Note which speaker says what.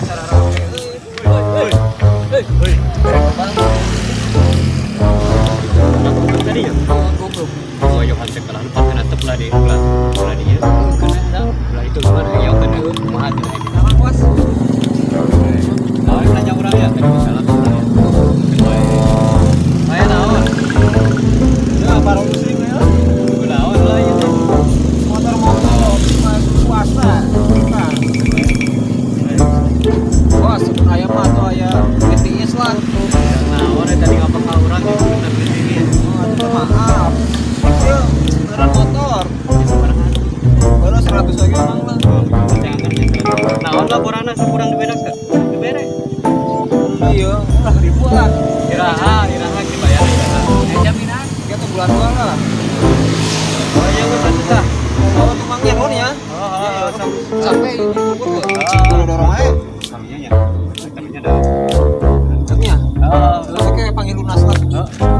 Speaker 1: Cara rame euy.
Speaker 2: Hei, hei. Tadi ya?
Speaker 1: Goblok.
Speaker 2: Oh, yo hantu kalah lupa kena tep lah di belah belah dia. Kena dah. Belah itu kemana? Ya kena kumaha cenah ini.
Speaker 1: Sama bos.
Speaker 2: Nah, nanya urang ya tadi salah urang ya. Aya naon?
Speaker 1: Ya baru muslim ya.
Speaker 2: Naon lah ieu teh.
Speaker 1: Motor mogok pas puasa. Nah. Bos, aya mah tuh aya BTS lah.
Speaker 2: Naon eta tadi ngapa ka urang di bentar di sini.
Speaker 1: Oh, itu maaf. Itu beneran motor. Baru 100 lagi emang lah.
Speaker 2: Naon laporanna sakurang diberes teh? Dibere.
Speaker 1: Iya, lah ribu lah.
Speaker 2: Iraha, iraha dibayar iraha.
Speaker 1: Eh, jaminan. Kita bulan dua lah.
Speaker 2: Oh iya geus atuh tah.
Speaker 1: Oh, tumangnya non ya.
Speaker 2: Oh, oh, oh,
Speaker 1: Sampai ini tunggu tuh. Dorong dorong aja.
Speaker 2: Kaminya ya. Kaminya dah.
Speaker 1: Kaminya.
Speaker 2: Oh.
Speaker 1: Selesai kayak panggil lunas lah.
Speaker 2: Oh.